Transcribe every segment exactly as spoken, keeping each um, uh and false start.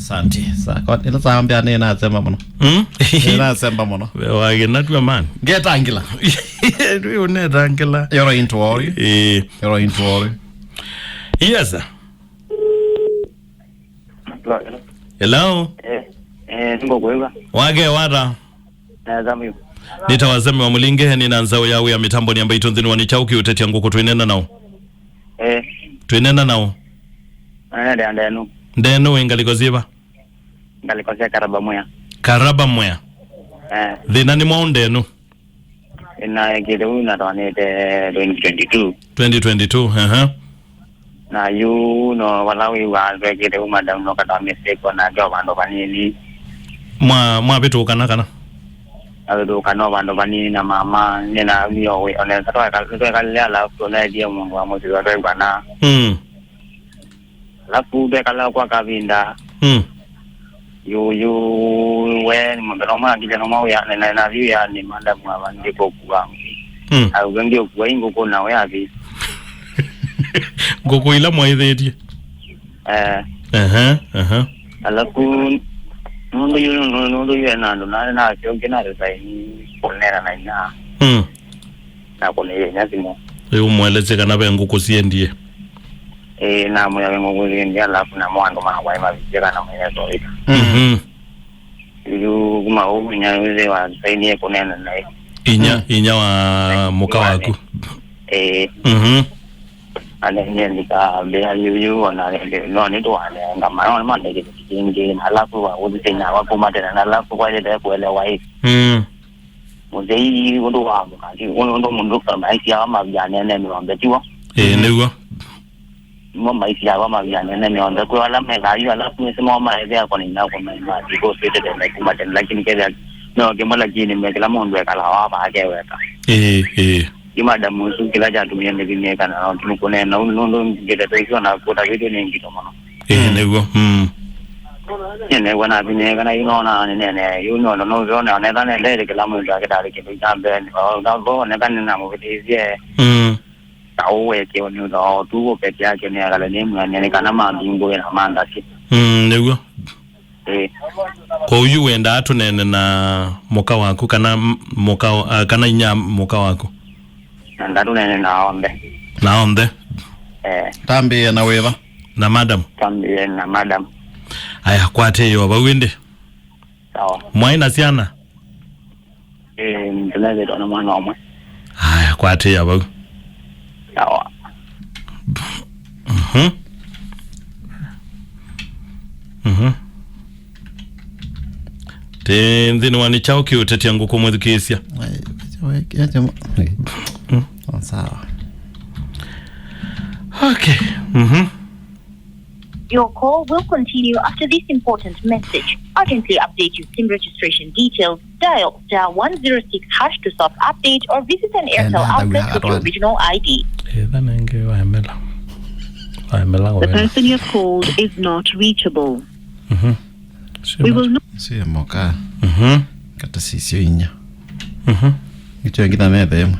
Asante. Sa, kwa, ila saa mbea nĩ nasemba mũno. Mm? Nĩ nasemba mũno. We wage natua man. Ngetangila. Ndwi unetangila. Yoro into worry. Eh. Yoro into worry. Yes, sir. Hello. Eh, eh, nĩngũkwĩw'a. Wake wata. Nesa mũno. Nĩtawa Sami wa Mũlinge, nĩ na nzaũ ya wĩa mĩtambonĩ ya Mbaitũ nthĩnĩ wa Nĩ Kyaũ Kĩũtetya Ngũkũ. Twĩnena nao? Eh. Twĩnena nao? Nĩnenda Ndenu. Ndenu wĩ ngalĩko syĩva? Ngalĩko sya Karaba Mwea. Karaba Mwea. Eh. Thĩna nĩ mwaũ Ndenu? Ĩna kĩlĩu natwanĩte twenty twenty-two. Twenty twenty-two, aha. Na yu no vala wĩw'aa ve kĩlĩu madam no kata mistake o nake o vandũ vanini. Mwa, mwavĩtũkana kana? Avĩtũkana o vandũ vanini na mama, nĩ na mio wĩ, onesa tweka-, twekalile alafu tunaethie mũndũ wa mũsyĩ wa twekwana. Mm. Alafu twekala kwa kavinda. Mm. Yu, yu, we, ni mũthenya ũmwe akilya no mwa wĩa, na, na, na view ya ni madam ava ndikũkua. Mm. Au ndio kuwa ingo kuna we avi. Ngũkũ ila mwaithĩtie. Eh. Aha, aha. Alafu, nũndũ yu, nũndũ, nũndũ yu ena andũ, na, na, sio ngina resign kũneena na ina. Mm. Na kũnĩĩnya simũ. Rĩu ũmwelesye kana ve ngũkũ siendie. Ĩĩ, namwĩa ve ngũkũ siendie, alafu namo andũ makwa ĩmavikie kana mweso ĩka. Mhm. Yu kuma ũu inya wĩthĩwa sainie kũneena naĩ. Inya, mm, inya wa mũka waku. Ĩĩ. Mhm. Anenie ndikambĩa yu, yu, ona no nĩtũwanenga, mayo nĩmandekete kĩngĩ, na alafu wa ũthĩsĩnya wakuma tene, na alafu kwaĩlĩte kũelewa ĩ. Mm. Mũthei ũndũ wa mũkati, ũndũ mũndũ maisha wa mavianene mĩombe tiwo. Ĩĩ, nĩw'o. Mo maisha wa mavianene mĩombe. Kwĩ ala mekayu, alafu nĩsĩ mo maethea kũnina kũmaima, because ĩtete mekuma tene, lakini kethĩa no kĩmwe, lakini me kĩla mũndũ ekala wa vake weka. Ĩĩ, ĩĩ. Yu madam ũsu kĩla kyatumie mĩthimie kana no kĩmũkũnena, nũndũ ngeteto icio na kũtavĩtwe nĩ ngito mũno. Ĩĩ, mm, nĩw'o. Mm. Nĩnew'a navinyĩĩka na yu nona nĩnene, yu nona nũvyona onetha nendete kĩla mũndũ akĩtarĩ kĩndũ kya mbee. Oneka nĩnamũvĩtĩisye. Mm. Ta ũweke nĩ ũtha o tu ũketi yake nĩ akale nĩ mwene nĩ kana mambingũe na mandasi. Mm, nĩw'o. Ĩĩ. Kwa ũyu wendaa tũnene na mũka waku kana m-, mũka, ah, kana inya mũka waku? Na ndatũnene na onthe. Na onthe? Eh. Tambĩĩe na wĩva? Na madam? Tambĩĩe na madam. Aya, kwatĩĩo vau ĩndĩ. Sawa. Mwaĩ na syana? Eh, tũnethĩtwe na mwana ũmwe. Aya, kwatĩĩa vau. Sawa. Mhm. Mhm. Tĩ nthĩnĩ wa Nĩ Kyaũ Kĩũtetya Ngũkũ mwĩthukĩĩsya. Ai, acha weke, acha mo-, mm. Oh, sawa. Okay. Mhm. Your call will continue after this important message. Urgently update your SIM registration details. Dial star one zero six hash to self-update or visit an Airtel outlet with your original I D. Etha nenge waemela. Waemela. The person you have called is not reachable. Mhm. We will not. Sio moka. Mhm. Kata sisio inya. Mhm. Nĩkyo ngina metha ĩmwe.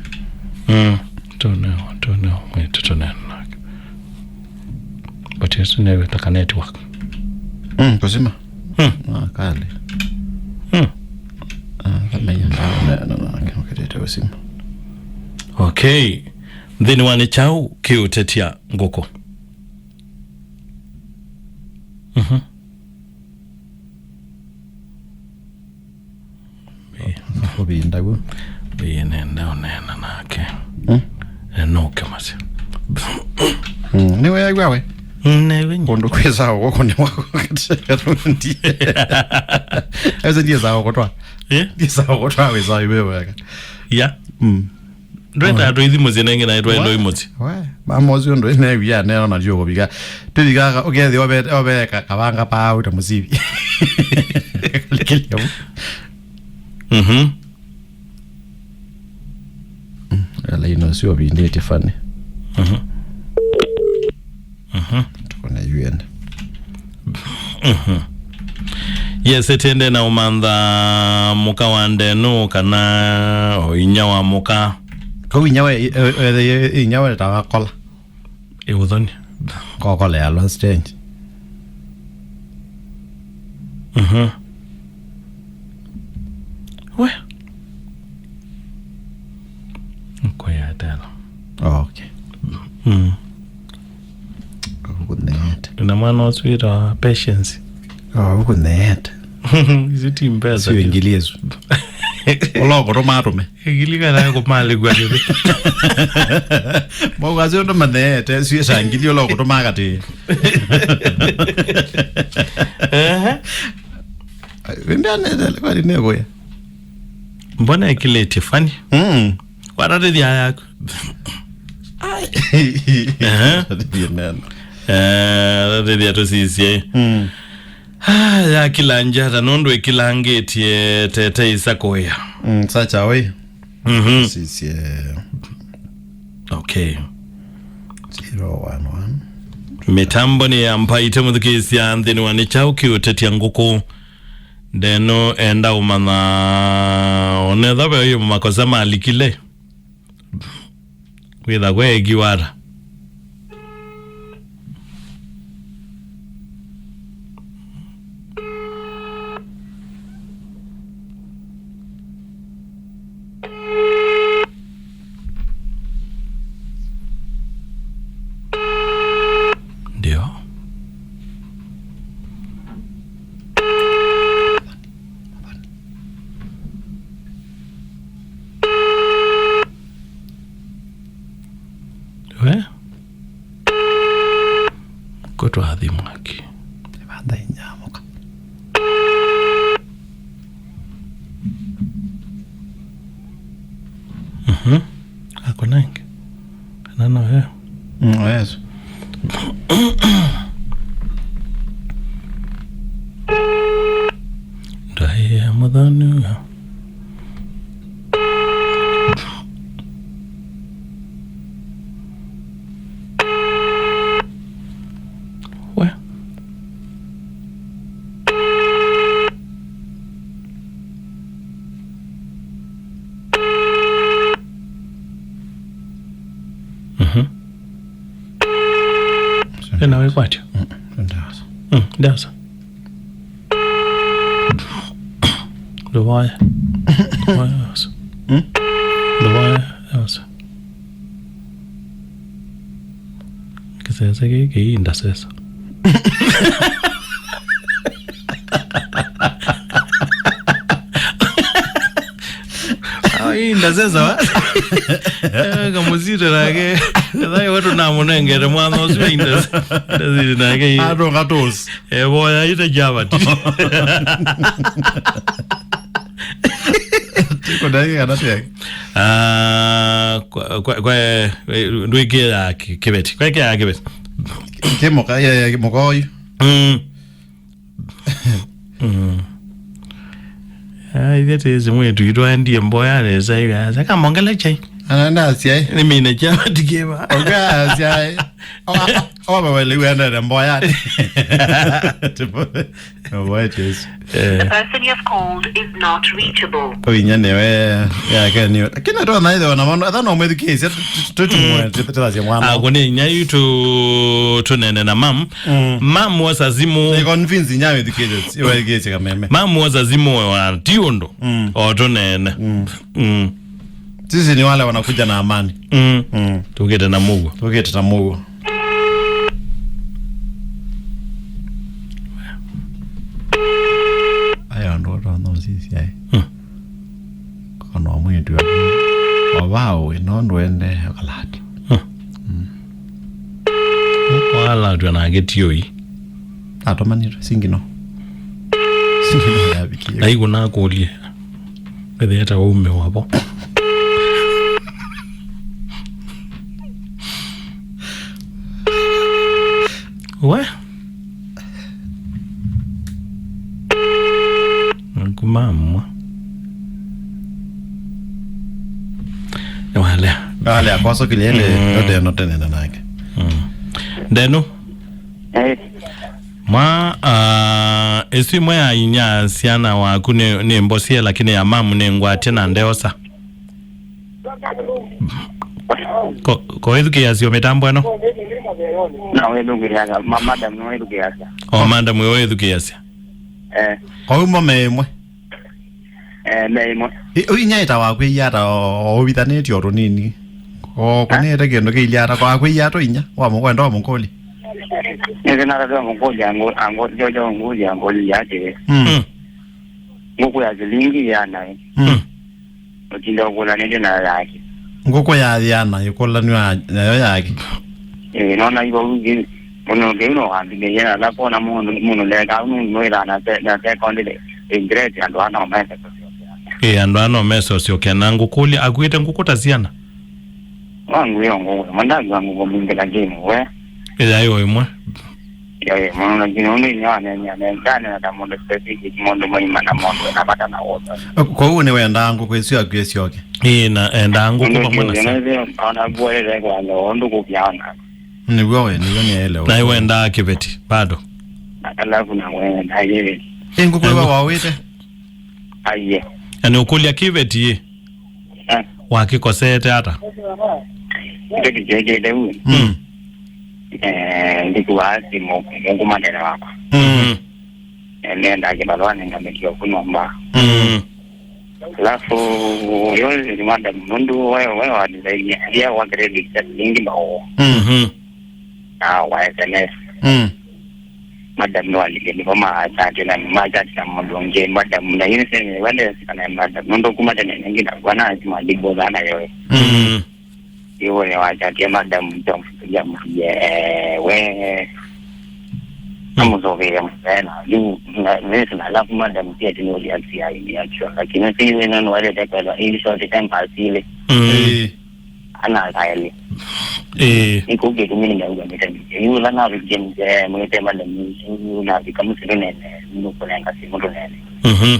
Mm. Tũneo, tũneo, mwĩtu tũneena nake. But yesu nĩwĩta ka network. Mm, kũsima. Mm. Ah, kale. Mm. Ah, kama hiyo ndio ndio ndio ndio. Okay. Nthĩnĩ wa Nĩ Kyaũ Kĩũtetya Ngũkũ. Mhm. Ũvinda w'o. Ĩĩ, nenda ũneena nake. Hmm? Eh, nũke masya. Mm, nĩweew'a we? Mm, newe nye. Kũndũ kwĩ sawa gũkũ nĩ wako. Ese ndiye sawa kũtwa. Eh? Ndiye sawa kũtwa wĩ sawa iwe weka. Ya. Mm. Ndwenda andũ ithi mũsyĩ nengĩ na ĩtwa ĩndo imũsyĩ. We, mama ũcio ndũ ĩne wia neno na juu kũvika. Tũvikaga ũkethĩ obe obe kavanga pau ta mũsivi. Kalikilia. Mhm. Ala ino sio vindĩte fani. Mhm. Mhm. Tukone yuende. Mhm. Yes, ĩtĩende na ũmantha mũka wa Ndenu kana o inya wa mũka. Kau inya we, e, e, e, inya we ta wakola. Ĩũthoni. Kokola ya lost change. Mhm. We. Kwa ya tena. Oh, okay. Mm. Ũkũneete. Na mwana ũsu wĩtawa Patience. Oh, ũkũneete. Isu ti mbesa. Sio ingili Yesu. Ũla ũkũtũma atũme. Ngili kana kũmalĩkwa nĩthĩ. Mauga acio ndũmaneete, sio sangili ũla ũkũtũma katĩ. Ehe. Wĩmbeanete, kwani nĩkũya? Mbona ĩkĩlĩtye fani? Mm. Watatĩthya yaku. Ehe. Tatĩthya neno. Eh, tatĩthya tũsisye. Mm. Ah, ya kila njata nũndũ ĩkilangĩtye tete isa kũya. Mm, such a way. Mhm. Sisye. Okay. Zero one one. Mĩtambo nĩ ya mbaite mũthukĩĩsya nthĩnĩ wa nĩ kyaũ kĩũtetya ngũkũ. Ndeno enda ũmanya onetha ve ũyũ makosa malikile. Kwĩtha kweekiwa ata? Ndio. We? Ko twathimwa ki. Ĩvanda inyamũka. Mhm. Akona ĩngĩ. Kana no yo? Mm, o Yesu. Ndaĩa mũthanu. We. Mhm. Ena wĩkwatyo? Mm, ndasa. Mm, ndasa. Ndũvoya. Ndũvoya yosa. Hmm? Ndũvoya yosa. Kĩsese kĩĩ kĩinda sesa. Ah, inda sesa wa? Eh, kamũsito nake. Ethai wetu namũnengete mwana ũsu wa inda sesa. Inda sesa nake. Ato katos. Evoya ite javati. Tiko ndagĩka kana tĩaki? Ah, kwa, kwa, kwa, eh, ndwĩkĩaa kĩ-, kĩveti. Kwa ĩkĩaa kĩveti. Kĩmoka, ya, ya, kĩmoka oyu. Mm. Mm. Ah, ithe tĩsĩ mwĩtu itwaendie mboya nesa iga. Saka mongela chai. Anaenda asiai. Nĩ mine javati kĩva. Oga asiai. Oga, oga wele uendele mboya. Tipo, what is? Eh. The person you have called is not reachable. Ũinya nĩwe yake nĩ. Lakini twa na ithe wana mano, etha no mwĩthukĩĩsya, tũtimwe, tũthasye mwana. Ah, kũnĩ inya yu tũ-, tũnene na mam. Mm. Mam wosa simũ. Nĩ convince inya wĩthukĩĩsye, wĩthukĩĩsye kameme. Mam wosa simũ wa ti ũndũ. Mm. O tũnene. Mm. Mm. Sisi ni wale wanakuja na amani. Mm. Mm. Tũkĩte na mũuo. Tũkĩte na mũuo. Aya andũ othe no sisi ai. Mm. Kono mwĩtu wa vau ino ndwende kalati. Mm. Mm. Walatwa na gĩtioi. Atũmanĩtwe singino. Singino yavikie. Na igu nakũlie. Ĩthĩĩte waume wavo. We? Kuma mwa. Nĩwalea. Nĩwalea, kwasokile ĩndĩ, mm, ndoteno tene na nake. Mm. Ndenu? Eh. Mwa, ah, ĩsu ĩmwe ya inya syana waku nĩ, nĩ mbosie, lakini ya mamu nĩ ngwatye na ndeosa. Ko, ko wĩthukĩĩasya mĩtambo ĩno? Na wĩthukĩĩasya, ma-, madam nĩ wĩthukĩĩasya. O madam wĩ wĩthukĩĩasya. Eh. Kwa hiyo mo me ĩmwe? Eh, me ĩmwe. Ĩ, ũ inya ĩta wakwĩie ata o, o ũvithanĩtye o tũnini? O kũnĩte kĩndũ kĩilyĩ ata kwa kwĩie ata inya? Wa mũkwenda wa mũkũli? Nĩsĩ natatwa mũkũli angu, angu, jojo ngũli angũli yake. Mm. Mm. Ngũkũ ya silingi yana. Mm. Ũtinda ũkũlanĩtye nayo yake. Ngũkũ ya yana ĩkũlanw'a nayo yake. Eh, nona ivo ugi mũno ngiu no wambĩlĩe na la kona mũndũ mũndũ leka unu no ila na se na second de interest andũ ana omesa. Eh, andũ ana omesa sio kena ngũkũli akuite ngũkũ ta ciana. Wangu yo ngũkũ, mandagu wangu kwa mwingila game we. Ĩya yo ĩmwe. Yo ĩmwe, lakini ũndũ inya wanenya nengane na mũndũ specific mũndũ mũima na mũndũ na bata na wote. Kwoou nĩwendaa ngũkũ ĩsu yaku ĩsyoke? Ĩĩ, na endaa ngũkũ vamwe na sa. Ona kuolele kwa ndo ũndũ kũvyaona. Nĩw'o we, nĩw'o nĩelewa. Na wendaa kĩveti bado? Alafu na wenda kĩveti. Ĩ ngũkũ ĩwa wawĩte? Aiye. Na nĩũkũlya kĩveti ĩ? Eh. Wakĩkosete ata? Kĩveti kyekĩte u. Mm. Eh, ndikuwa simu, mũkumatene wakwa. Mm. Eh, nenda kĩbalũa nĩngamĩkĩa ku nyũmba. Mm. Alafu yo ni madam nundu wewe wewe wanizaidi ya wa credit card nyingi bao. Mhm. Na wa S M S. Mm. Madam no alike ni kama achati na machati na mundu nge madam na yini sene wale kana madam nundu kuma tena nyingi na bwana ati malibo sana yoe. Mm. Iwe ni wachatia madam mtomfuja mfie we. Amusovea mfena yu na vesi na alafu madam pia tini ulianzia ili action lakini si iwe nani wale tekelwa ili short time pasile. Mm. Eh. Ana kaeli. Eh. Niko getu mimi ndio ndio ndio yula na vijemze mwete madam yula vikamu sio nene ndio kulenga simu nene. Mhm.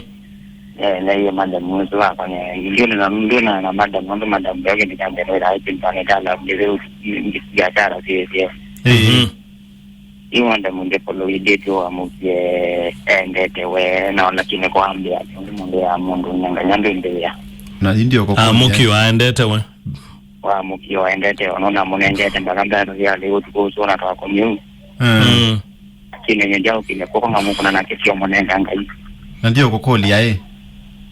Eh, na hiyo madam mwizi wako ne ndio na ndio na na madam ndio madam yake ni jambo ndio hapo ndio ndio la ndio biashara sio sio. Eh. Mhm. Iwanda mundu polo ideti wa mukie endete we na ona kine kwambia ndio mundu ya mundu nyanga nyambe ndia. Na indio kwa Ah, mukio aendete we. Wa mukio endete ona na munengete mbaka ndano ya leo tuko sona twa komiu. Mm. Mm. Kine nyenjao kine kwa kama mukuna na kisio munenga ngai. Na ndio kukulia eh.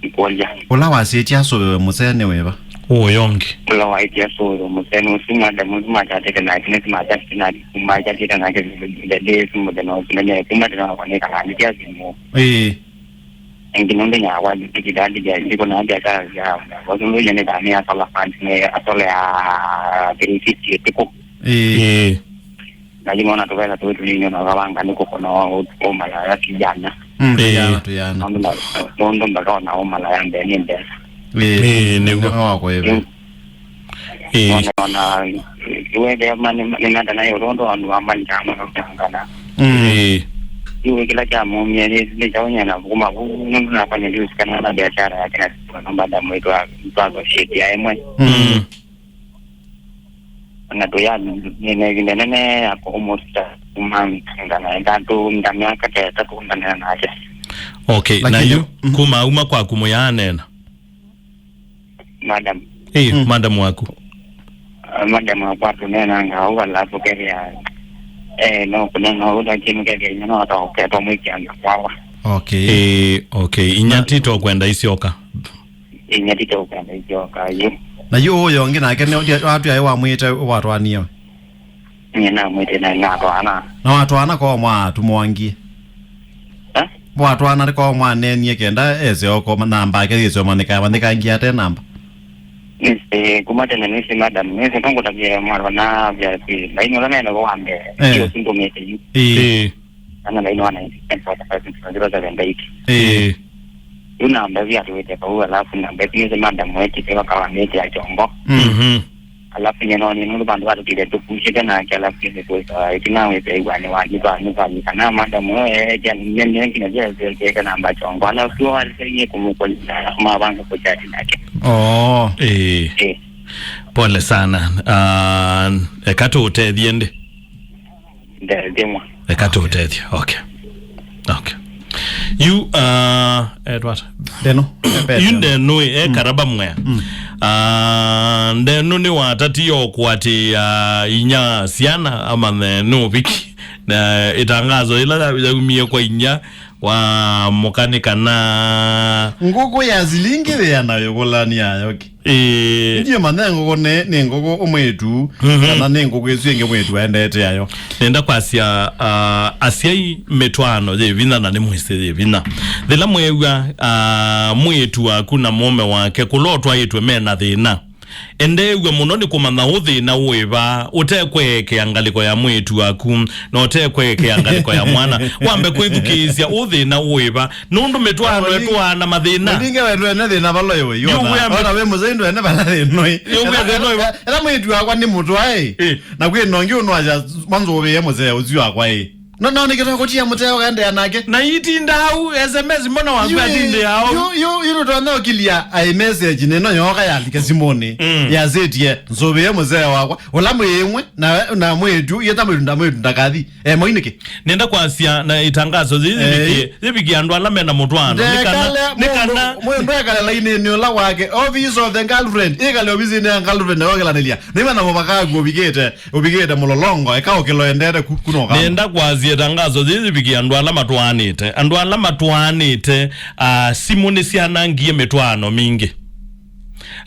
Ikuolia. Ũla wasĩtye asũvĩwe mũsee nĩ wĩva? Ũyongi. Ũla waĩtye asũvĩwe mũsee nĩ ũsu madamu ũsu makyatĩte nake nĩsĩ makyatĩte nake makyatĩte nake ndĩsĩ mũthenya ũsu nĩmekumatĩte wakwa nĩkalaandĩkĩa simũ. Ĩĩ. Ĩngĩ nũndũ nyakwa ndikitandĩkĩa ndikũnaa biacara sya ũsu nũndũ nyene kana nĩ asola fund nĩ asola ya three fifty ĩtĩkũ. Ĩĩ. Ĩĩ. Lakini ona tũvesa tũĩ tũnini ona ũkavanga nĩ kũkũna ũmalaya kijana. Mm, eh, tũyana, tũyana. Nũndũ mba- nũndũ mbaka ona ũmalaya mbee nĩ mbesa. Eh, eh, nĩguo. Nĩ wa kwĩve. Mm. Eh. Ona ona wende mani nĩmenda nayo ũndũ andũ amani kama kutangana. Mm. Eh. Iwe kila kya mumie nĩ nĩ chaonya na kuma nũndũ nafanya ndio sikana na biashara yake na kwa namba da mwitwa kwa shit ya emwe. Mm. Na tũya nĩna ĩvinda nene ya kũmũta kuma ngana ĩtatũ nda myaka ta ĩtatũ ndanena nake. Okay, na lakini yu, mhm, kuma auma kwaku mũyaanena? Madam. Eh, mm, madam waku. Ah, madam wakwa tũnenanga au alafu kethĩa eh no kũnena au lakini kethĩa inya no ataoketwa mwĩkĩanga kwawa. Okay. Eh, okay, inya tito kwenda isyoka. Inya tito kwenda isyoka yu. Na yu ũyũ ũngĩ nake nĩ atwĩaĩ wamwĩte watwanie? Nye namwĩte na natwana. Na watwana kwa mwatumwangie? Eh? Watwana kwa mwanenie kenda ese oko namba yake yĩsoma nĩkaya manĩkangia ate namba. Nĩsĩ kuma tene nĩsĩ madam nĩsĩ tongũtavia mwarwa na vya si laini ũla nene kwa mbee. Eh. Iyo sindũmĩte yu. Eh. Eh. Ana laini wa nine six nine four five six zero seven eight. Eh. Yu namba ĩsu yatũĩte vau alafu namba ĩsu nĩsĩ madam wekĩte wakawa mĩtĩ ya kyongo. Mhm. Alafu nyeno ni nũndũ vandũ vatũtile tũkushĩte nake alafu kĩsĩ kwĩsa ĩtina wĩsa ĩw'anĩ wa nĩvanĩ vanĩ kana madam ĩyo eekya nene nginya jese kĩeke namba kyongo alafu ĩyo walisaie kũmũkũlya alafu mavanga kũchati nake. Oh. Eh. Eh. Pole sana. Ah, eka tũũtethie ndĩ. Ndethimwa. Eka tũũtethie. Okay. Okay. Yu, uh, Edward. Ndeno. Yu ndeno e karaba mwea. Mm. Uh, ndeno nĩ watati yo kwati ya inya syana ama ne no viki. Na itangazo ila ya- yaumie kwa inya wa mũka nĩ kana ngũkũ ya silingi wĩa nayo kũlani yayo ki. Ĩĩ. Ndiye manya ngũkũ nĩ, nĩ ngũkũ ũmwĩtu, mhm, kana nĩ ngũkũ ĩsu ĩngĩ mwĩtu aendete ayo. Nenda kwasya, ah, asyai mĩtwaano yĩ vinya na nĩ mwĩsĩ yĩ vinya. Thĩla mwew'a, ah, mwĩĩtu waku na mũũme wake kũla ũtwaĩtwe me na thĩna, endeew'a mũno nĩ kũmanya ũ thĩna wĩ va, ũtekweekea ngalĩko ya mwĩĩtu waku, na ũtekweekea ngalĩko ya mwana. Wambe kwĩthukĩĩsya ũ thĩna wĩ va, nũndũ mĩtwaano ĩtũaa na mathĩna. Mũlinge wetu ene thĩna vala ũĩ, ona, ona wĩ mũzei ndwene vala thĩna ũĩ. Yũkwĩa thĩna ũĩ. Ela mwĩĩtu wakwa nĩ mũtwae. Ĩ. Na kwĩ nongi ũnwasya manzũvĩe mũzee ũsu wakwa ĩ. No, no, nĩkĩtwa kũtia mũteo kaendeea nake. Na itinda au, S M S mbona waku atindĩa au? Yu, yu, yu nũtonya ũkilia ai message nĩno yoka yalike simũnĩ. Mm. Yasĩtie, nzũvĩe mũzee wakwa. Ũla mwĩ ĩmwe, na, na mwĩĩtu, yeta mwĩĩtu nda mwĩĩtu ndakathi. E, mwainĩke. Nenda kwasya na itangazo yĩĩ, eh, yĩvikie, yĩvikie andũ ala mena mũtwaano. Nĩ kana, ndekale nĩ mũndũ, kana mũndũ ekale lainĩnĩ ũla wake. Office of the girlfriend. Ĩkale ofisinĩ ya girlfriend, okelanĩlya. Nĩma na mũvaka aku ũvikĩte. Ũvikĩte mũlolongo, eka ũkĩlo endete ku-, kunoka. Nenda kwasya ĩtangazo yĩĩ yĩvikie andũ ala matwaanĩte. Andũ ala matwaanĩte, ah, simũ nĩsyanangie mĩtwaano mingĩ.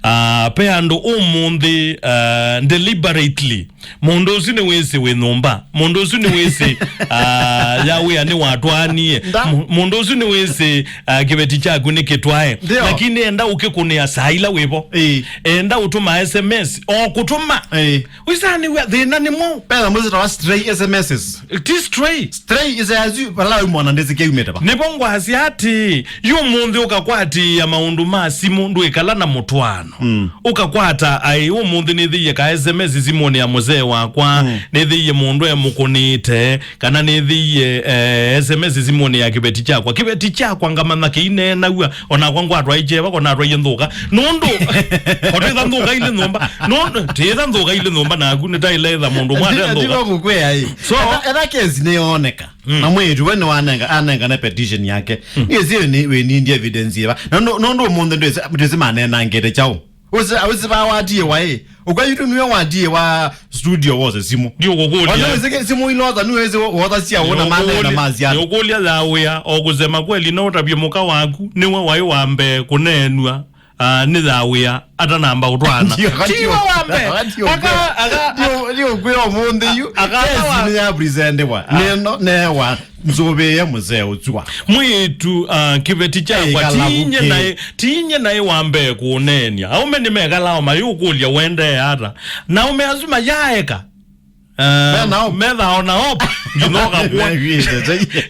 Ah, pe andũ ũmũnthĩ, ah, deliberately, mũndũ ũsu nĩwĩsĩ wĩ nyũmba, mũndũ ũsu nĩwĩsĩ, ah, ya wĩa nĩwatwaanie. Nda- Mu-, mũndũ ũsu nĩwĩsĩ, ah, kĩveti kyaku nĩkĩtwae. Ndio. Lakini enda ũkĩkũnĩa saa ila wĩvo. Ĩĩ. Enda ũtũma S M S, o kũtũma. Ĩĩ. Wĩsanĩw'a thĩna nĩ mwaũ? Petha mwĩsĩ tawa stray S M Ss. Ti stray. Stray is as you, vala wĩ mwana ndĩsĩ kĩumĩte va. Nĩvo ngwasya atĩ, yu ũmũnthĩ ũkakwatĩĩa maũndũ ma simũ, ndwĩkala na mũtwaano. Mm. Ũkakwata, ai, ũmũnthĩ nĩthĩie ka S M S simũnĩ ya mũzee wakwa, mm, nĩthĩie mũndũ emũkũnĩte, kana nĩthĩie, eh, S M S simũnĩ ya kĩveti kyakwa. Kĩveti kyakwa ngamanya kĩineenaw'a, onakwa ngwatwa ĩ kyeva, konatwa ĩ nthũka. Nũndũ, otwĩtha nthũka ilĩ nyũmba. Nũndũ, twĩtha nthũka ilĩ nyũmba naku, nĩtaĩle etha mũndũ ũmwe ate nthũka. Ndigo kũkwĩa ĩ. So, etha, etha kesi nĩyooneka. Mm. Na mwĩĩtu we nĩwanenga, anengane petition yake. Mm. Nĩsĩ nĩ, we need evidence ĩva. Na nũ-, nũndũ ũmũnthĩ ndwĩsĩ, ndwĩsĩ manenangĩte kyaũ. Ũsi, ũsi va watie wa ĩ. Ũkwa yu nĩwe watie wa studio wose simũ. Ndiũkũkũlya. Ona wĩsĩ ke simũ ilosa, nĩwĩsĩ wo-, wotha sia wona manena masia. Nĩũkũlya ya wĩa, o kusema kweli, no ũtavye mũka waku, nĩwe waĩ wa mbee kũneenw'a, ah, nĩ ya wĩa, atanamba ũtwaana. Ndio, ndio. Tiwe wa mbee. Ndio, aka, aka, ndio, ndio kwĩ ũmũnthĩ yu. Aka, aka, kesi nĩ ya presentwa. Ah. Neno, newa. Nzũvĩe mũseo ũsu wa. Mwĩĩtu, ah, kĩveti kyakwa, ĩkala tinye vukĩ. Naĩ, tinye naĩ wa mbee kũũneeny'a. Aũme nĩmekalaa mayũkũlya ũendee ata. Na aũme asu mayaeka. Ah, methao na op. Nginya ũkakũe.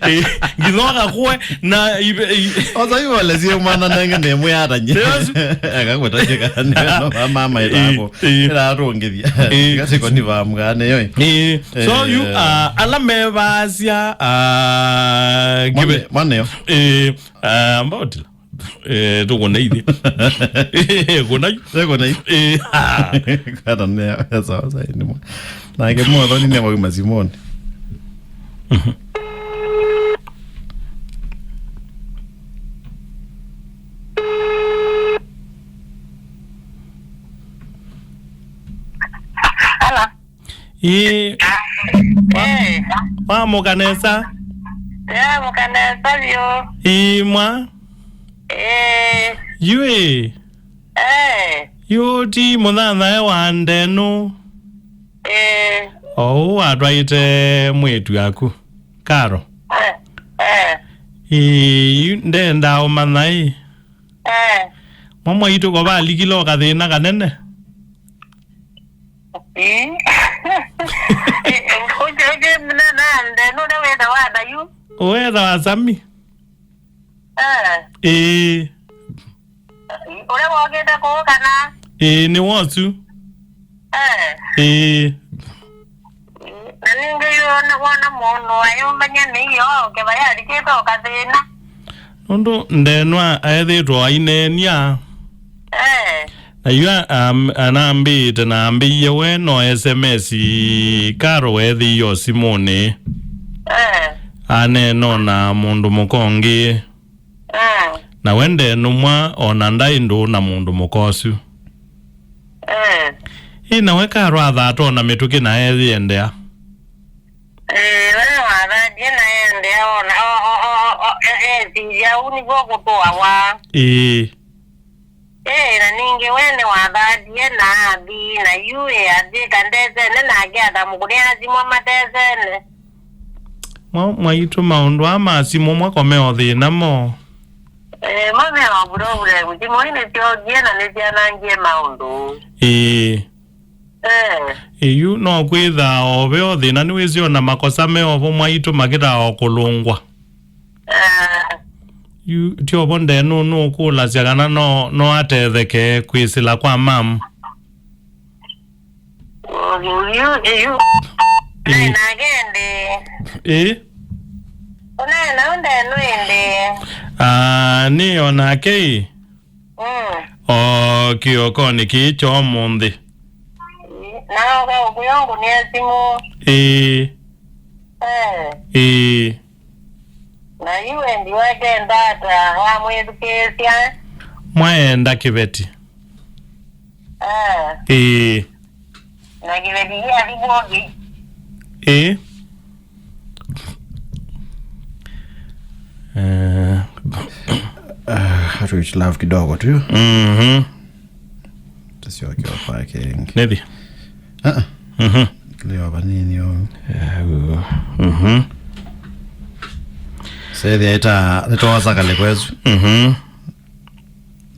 Eh, nginya ũkakũe. Na ive, i- Osa ivolesie mwana nenge nĩ mwĩatany'e. Yesu. Akakwĩtany'e kana nĩ mama ĩtako. Ĩĩ. Ĩratũngĩthia. Ĩĩ. Ngatiko ni vamgane yoi. Ĩĩ. So, eh, yu, ah, ala mevaasya, ah, mwane, kive- mwane yo. Eh, ah, mbautila. Eh, tũkũna ithyĩ. Eh, kũna yu. Eh, kũna yu. Eh, ah. Kata nĩ ya sawa sawa ni mwa. Nake mwathoni nĩ wauma Simoni. Mhm. Hello. Ĩĩ. Wa-, eh, wamũka nesa? Yamũka nesa vyũ. Ĩĩ, mwa? Eh. Yu ĩ? Eh. Yu ti mũthathae wa ndenũ? Eh. Ou watwaĩte mwĩĩtu aku, Karo? Eh, eh. Ĩĩ, yu ndendaa ũmanya ĩ. Eh. Mwa mwaitũ ko valikile o kathĩna kanene? Ĩĩ. Ũngĩ, ũngĩ mũnene nde, nũrĩa wĩthawa na yu. Wĩthawa Sami? Eh. Ĩĩ. Ũrĩa wokĩte kũũ kana? Ĩĩ, nĩ wosu. Eh. Ĩĩ. Na ningĩ yu wona, wona mũndũ ayũmbany'a nĩ iyo, kĩva yalikĩte o kathĩna. Nũndũ ndenwa aethĩtwe aineenia. Eh. Na yu a-, am-, anambĩĩte na ambĩie we no S M S Karo weethĩie o simũnĩ. Eh. Aneena na mũndũ mũka ũngĩ. Mm. Na we ndenũmwa o na ndaĩ ndũũ na mũndũ mũka ũsu. Mm. Ĩ na we Karo athaata o na mĩtũkĩ na eyĩendea. Ĩĩ, we wa Athatie na endea ona, o, o, o, o, o, e, e, esisya ũu nĩw'o kũtũawa. Ĩĩ. Ĩĩ, na ningĩ we nĩwathatie na athi, na yu ĩ athi ka ndesene nake atamũkũnĩa asimwa matesene. Mwa-, mwaitũ maũndũ aa ma simũ mwakome o thĩna mo. Ĩĩ, mo me o problem. Simũ ii nĩsyokie na nĩsyanangie maũndũ. Ĩĩ. Eh. Ĩyu no kwĩtha o ve o thĩna nĩwĩsĩ ona makosa me ovo mwaitũ makĩtaa o kũlũngwa. Eh. Yu ti ovo ndenu nũkũlasya kana no, no atetheke kwĩsĩla kwa mamu. Yu, yu. Ĩĩ. Nake ndĩ. Ĩĩ. Ũnaĩ nau ndenu ĩndĩ. Ah, nĩ onake ĩ. Mm. O kĩokonĩ kĩĩ kya ũmũnthĩ. Na oka ũkũya ngũnĩa simũ. Ĩĩ. Eh. Ĩĩ. Na yu wendi wake ndata wamwĩthukĩĩsya. Mwaenda kĩveti. Ah. Ĩĩ. Na kĩveti kĩathi kwokĩ. Ĩĩ. Eh. Ah, hatuishi love kidogo tu. Mhm. Tusiokiwa kwake ingi. Nethi. Ah, ah. Mhm. Leo vanini yo. Eh, mhm. Sethi aita nitoza kale kwezu. Mhm.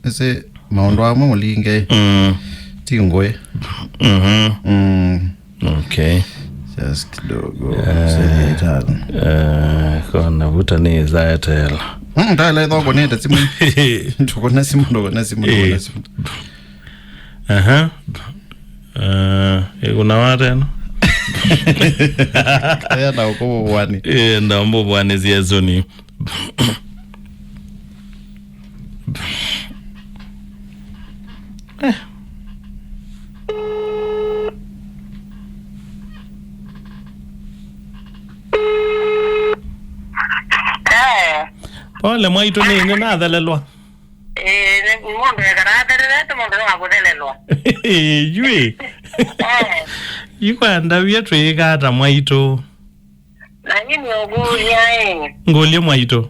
Ese maũndũ amwe mũlinge. Mm. Ti ngũĩ. Mhm. Mm. Okay. Just kidogo. Eh, sasa itano. Eh, kona vuta nĩ za Airtel. Mm, ndale thoko nĩ ta simu. Ndoko na simu, ndoko na simu, ndoko na simu. Aha. Eh, ĩkuna wa tena. Aya na ũkũbũbwani. Eh, ndambũbwani ziezoni. Eh. Eh. Pole mwaitũ nĩ, nĩ nathelelwa. Eh, nĩ mũndũ ekara athelelete mũndũ nĩ wakũthelelwa. Yui. Eh. Ikwenda wia twĩka ata mwaitũ? Na nyie nĩũkũlya ĩ. Ngũlye mwaitũ.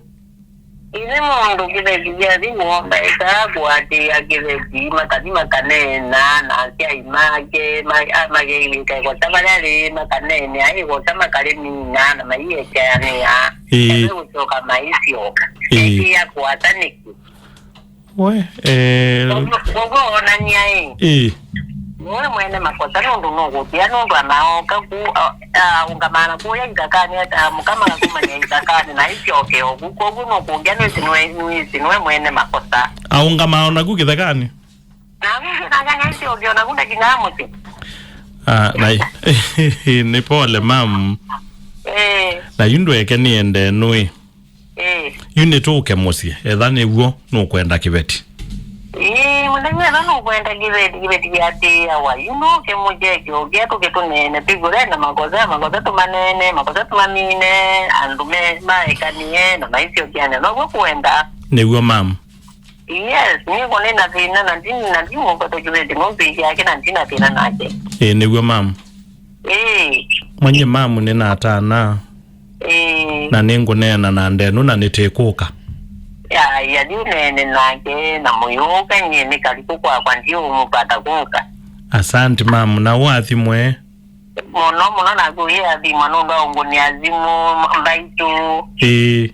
Ĩthĩ mũndũ kĩveti kyathi mũomba ĩkaa kũatĩĩa kĩveti, makathi makaneena na asyai make, ma-, a-, makeiw'ĩka ĩkota vala lĩ, makaneenea ĩkota makalĩmina na maiekyanĩa. Ĩĩ. Ĩthĩ gũsyoka maisyoka. Ĩĩ. Ekĩa kũata nĩkĩ? We, eh, kwogwo, kwogwo onany'a ĩ. Ĩĩ. Nĩwe mwene makosa nũndũ nũkũtia nũndũ anaoka ku, a, aũngamaa na kũya ithakanĩ atamũka makakumany'a ithakanĩ na isyoke oku. Kwogwo nũkũngya nĩwĩsĩ nĩwe, nĩwĩsĩ nĩwe mwene makosa. Aũngamaa onaku kĩthekanĩ? Na nĩsĩ nake nĩsyoke onaku ndakinyaa mũsyĩ. Ah, na nĩ pole, mam. Eh. Na yu ndweke nĩende nũĩ. Ĩĩ. Yu nĩtũke mũsyĩ, etha nĩw'o nũkwenda kĩveti. Ĩĩ, mũthenya etha nũkwenda kĩveti, kĩveti kĩatĩĩawa. Yu nũke mũkyeke, ũkĩa tũke tũneene, twĩw'e ve na makosa, makosa tũmaneene, makosa tũmamine, andũ me, maekanie, na maisyokeane. Now'o kũenda. Nĩw'o, mam. Yes, nĩko nĩ na thĩna, na ndi, na ndi mũkatũ kĩveti, nũmbĩkĩa kĩ na ndi na thĩna nake. Ĩĩ, nĩw'o, mam. Ĩĩ. Mwenye mamu nĩnatana. Ĩĩ. Na nĩngũneena na ndenu na nĩtĩkũka. Ya, ya, yu neene nake na mũyũka nyie nĩ kaliku kwakwa ndiũmũvata kũka. Asante mamu, na ũathimwe. Mũno mũno naku ũyĩathimwa nũndũ wa ũngũnĩa simũ mbaitũ. Ĩĩ.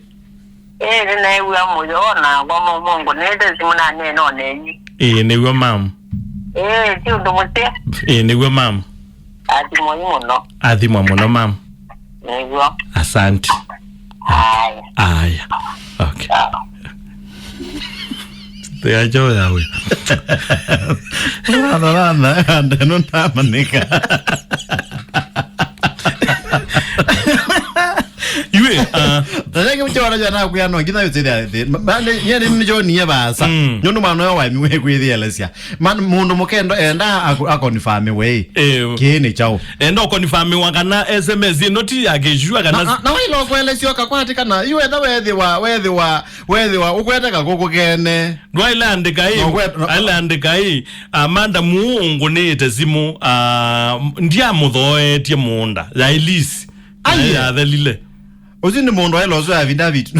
Ĩĩ, nĩneew'a mũyo nakwa mũmũngũ nĩte simũ na nĩnonenyi. Ĩĩ, nĩw'o, mam. Ĩĩ, ti ũndũ mũseo. Ĩĩ, nĩw'o, mam. Athimwa mũno. Athimwa mũno, mam. Nĩw'o. Asante. Aya. Aya. Okay. Sawa. Theacho yawe. Rana, rana, ande no ndamanika. Iwe, ah. Tateke mche wana jana kuya no, ngitha yote ya. Bale, yeye ni joni ya basa. Mm. Nyondo mwana wa mi we kwithielesya. Man, mundu mukendo enda ako-, akonfirm we. Eh. Kini chao. Enda ũkonfirmiwa kana S M S ĩno ti ya kĩshua kana na, na, na wailo kwelesyo kakwati kana, yu etha wethiwa, wethiwa, wethiwa, ũkweteka kũkũ kene. Ndwaile andĩka ĩ, no, kwe-, no, aile andĩka ĩ, Amanda mũũngũnĩte simũ, ah, ndiamũthooetie mũũnda, ya Elisi. Aiye. Yathelile. Ũsu nĩ mũndũ aĩla ũsu ya affidavit.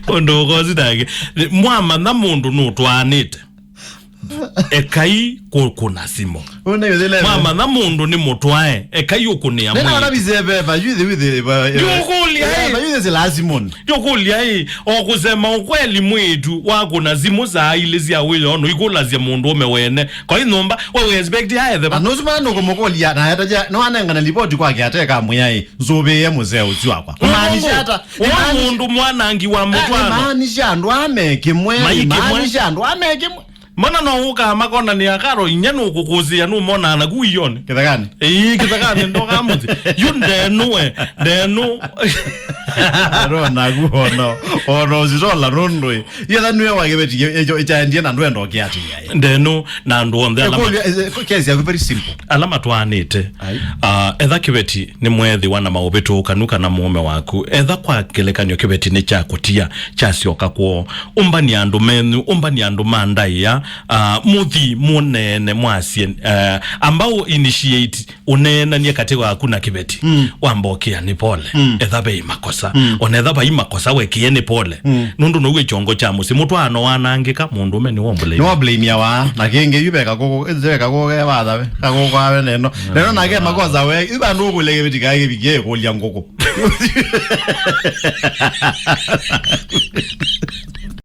Ũndũ ũkosi take. Mwamanya mũndũ nũtwaanĩte. Ekai kũkũna simũ. Ũnewethele. Mwamanya mũndũ nĩ mũtwae. Ekai ũkũnĩa mwĩĩ. Nena wana bize beba, yuthi, yuthi, ba, Yũkũlya, eh, eh. Ba, yuthi si lazima. Yũkũlya, eh. O kusema ukweli, mwĩĩtu wakũna simũ saa ilĩ sya wĩoo, no ikũlasya mũndũ ũme wene. Kwa hiyo nyũmba, we, we expect aethe ba? Na nũsu mana nũkũmũkũlya, na etaja, nĩwanengana ripoti kwake ateka mwĩai, nzũvĩe mũzee ũsu wakwa. Kũmaanisha ata? Ũmũndũ, ũmũndũ mwanangi wa mũtwaano. Imaanisha andũ ame kĩmwe, mai kĩmwe. Imaanisha andũ ame kĩmwe. Mbona no ũkaa makona nĩ akaro inya nũkũkũsĩa nũmonaa naku ione? Kĩthekani. Ĩĩ, kĩthekani ndoka mũthĩ. Yu ndenũe, ndenũ. Aro naku ono, ono ũsitola nũndũ ĩ. Yetha nĩwe wa kĩveti kĩ-, ĩkyo ĩkyaendie na ndwenda ũkĩatĩĩa ĩ. Ndenũ na andũ onthe ala ma- Ĩkũlyo, ĩ-, ĩ-, kesi yaku very simple. Ala matwaanĩte. Ai. Ah, etha kĩveti nĩ mweethĩwa na maũvĩtũũkanu kana mũũme waku. Etha kwa ngelekany'o kĩveti nĩ kya kũtia, kyasyoka kwoo. Ũmbani andũ menyu, ũmbani andũ ma ndaĩa, ah, mũthi mũneene mwasye, eh, ambao initiate ũneenanie katĩ waku na kĩveti, mm, wamba ũkĩa nĩ pole. Mm. Etha ve makosa. Mm. Ona etha vai makosa, wekĩe nĩ pole. Mm. Nũndũ now'e kyongo kya mũsyĩ. Mũtwaano wanangĩka, mũndũme nĩwe ũmblameawa. Nĩwe ũblameawa. Na kĩngĩ yu veka kũkũ, ĩnzĩ veka kũkũ, e wathawe. Kakũkũ awe neno. Neno nake makosa we. Yu vandũ ũkũlya kĩveti kae kĩvikie kũlya ngũkũ.